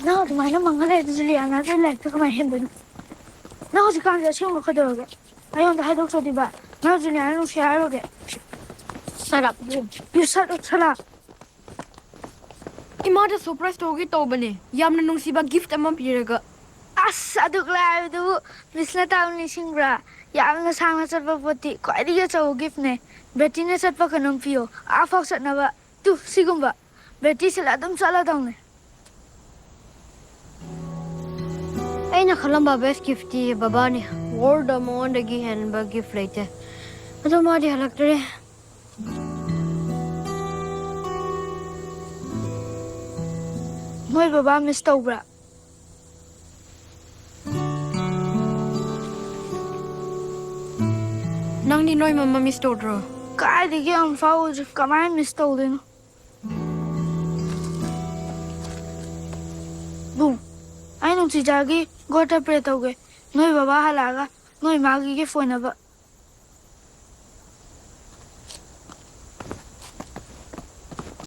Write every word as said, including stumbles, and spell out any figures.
ꯅꯪ ꯑꯗꯨꯃꯥꯏꯅ ꯃꯪꯉ ꯂꯩꯔꯗꯤ ꯖꯨꯂꯤꯌꯥꯅꯥꯗꯣ ꯂꯥꯏꯔꯤꯛꯇ ꯀꯃꯥꯏꯅ ꯍꯦꯟꯗꯣꯏꯅꯣ? ꯅꯪ ꯍꯧꯖꯤꯛꯀꯥꯟꯁꯦ ꯑꯁꯦꯡꯕ ꯀꯩꯗꯧꯔꯒꯦ? ꯑꯩꯉꯣꯟꯗ ꯍꯥꯏꯗꯣꯛꯇ꯭ꯔꯗꯤꯕ, ꯅꯪ ꯖꯨꯂꯤꯌꯥꯅꯥ ꯅꯨꯡꯁꯤ ꯍꯥꯏꯔꯨꯔꯒꯦ꯫ Shut up, you. You shut up, Salah. ꯏꯃꯥꯗ surprise ꯇꯧꯒꯦ ꯇꯧꯕꯅꯦ, ꯌꯥꯝꯅ ꯅꯨꯡꯁꯤꯕ gift ꯑꯃ ꯄꯤꯔꯒ꯫ ꯑꯁ, ꯑꯗꯨꯛ ꯂꯥꯏꯕꯗꯨꯕꯨ ꯃꯤꯁꯅ ꯇꯥꯕ ꯅꯤꯡꯁꯤꯡꯕ꯭ꯔꯥ? ꯌꯥꯝꯅ ꯁꯥꯡꯅ ꯆꯠꯄ ꯄꯣꯠꯇꯤ ꯈ꯭ꯋꯥꯏꯗꯒꯤ ꯑꯆꯧꯕ giftꯅꯦ꯫ ꯕꯦꯇꯤꯅ ꯆꯠꯄ ꯀꯩꯅꯣꯝ ꯄꯤꯌꯣ, ꯑꯥꯐꯥꯎ ꯆꯠꯅꯕ꯫ ꯇꯨ, ꯁꯤꯒꯨꯝꯕ꯫ ꯕꯦꯇꯤ ꯁꯤꯗ ꯑꯗꯨꯝ ꯆꯠꯂꯗꯧꯅꯦ꯫ ꯑꯩꯅ ꯈꯜꯂꯝꯕ best giftꯇꯤ ꯕꯕꯥꯅꯤ꯫ Worldꯗ ꯃꯉꯣꯟꯗꯒꯤ ꯍꯦꯟꯕ gift ꯂꯩꯇꯦ꯫ ꯑꯗꯣ ꯃꯥꯗꯤ ꯍꯜꯂꯛꯇ꯭ꯔꯦ꯫ ꯅꯣꯏ ꯕꯕꯥ miss ꯇꯧꯕ꯭ꯔꯥ? ꯅꯪꯗꯤ ꯅꯣꯏ ꯃꯃꯥ miss ꯇꯧꯗ꯭ꯔꯣ? ꯀꯥꯏꯗꯒꯤ ꯑꯃꯨꯛꯐꯥꯎ ꯎꯗ꯭ꯔꯤ, ꯀꯃꯥꯏꯅ miss ꯇꯧꯗꯣꯏꯅꯣ? ꯕꯨꯡ, ꯑꯩ ꯅꯨꯡꯁꯤꯖꯥꯒꯤ ꯒꯣꯠꯇ pray ꯇꯧꯒꯦ, ꯅꯣꯏ ꯕꯕꯥ ꯍꯜꯂꯛꯑꯒ ꯅꯣꯏ ꯃꯥꯒꯤ gift ꯑꯣꯏꯅꯕ꯫